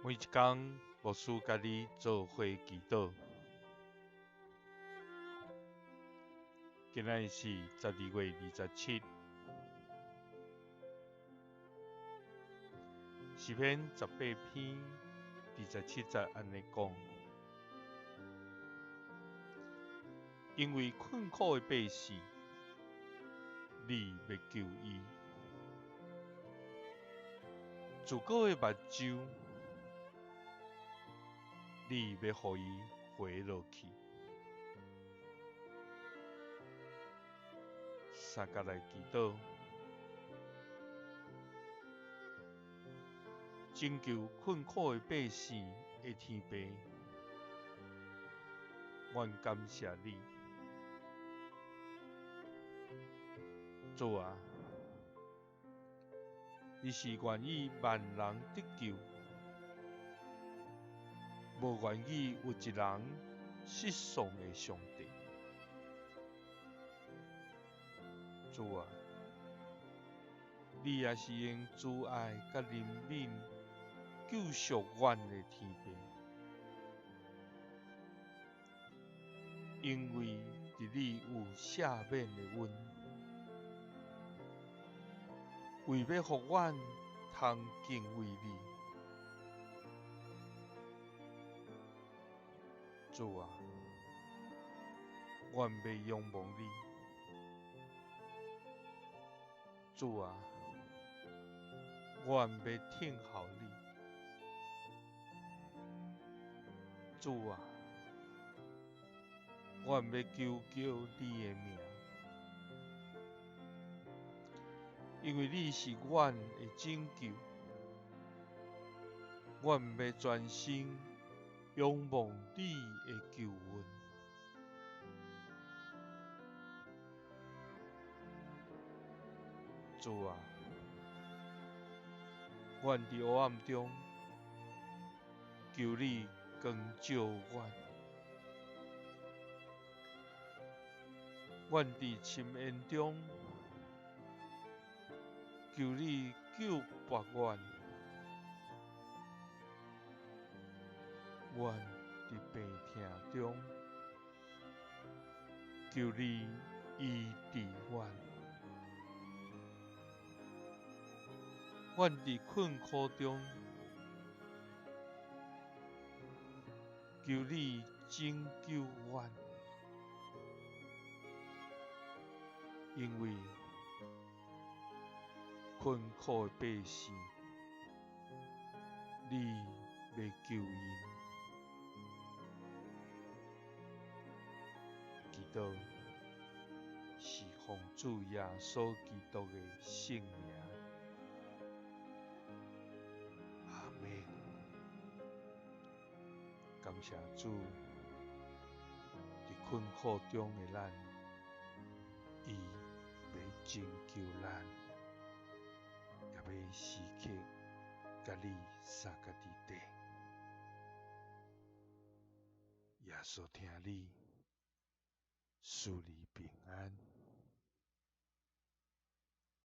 每一工，牧師佮你做伙祈禱。今仔日是12月27，詩篇18篇27節按呢講：因為困苦的百姓，你欲救伊；自高的目睭，你欲予伊回落去。相佮來祈禱，拯救困苦的百姓的天父，阮感謝你，主啊，你是願意萬人得救，無願意有一人失喪的上帝。主啊，你也是用慈愛佮憐憫救贖阮的天父，因為佇你有赦免的恩，為欲予阮通敬畏你。主啊，阮欲仰望你。主啊，阮欲聽候你。主啊，阮欲求叫你的名，因為你是阮的拯救，阮欲專心仰望你的救恩。主啊，阮佇黑暗中，求你光照阮；阮佇深淵中，求你救拔阮；阮佇病痛中，求你醫治阮；阮佇困苦中，求你拯救阮，因為困苦的百姓，你欲救𪜶。祈禱是奉主耶穌基督的聖名。阿們。感謝主，佇困苦中的咱，伊欲拯救咱，也欲時刻佮你相佮佇底。耶穌疼你，賜你平安。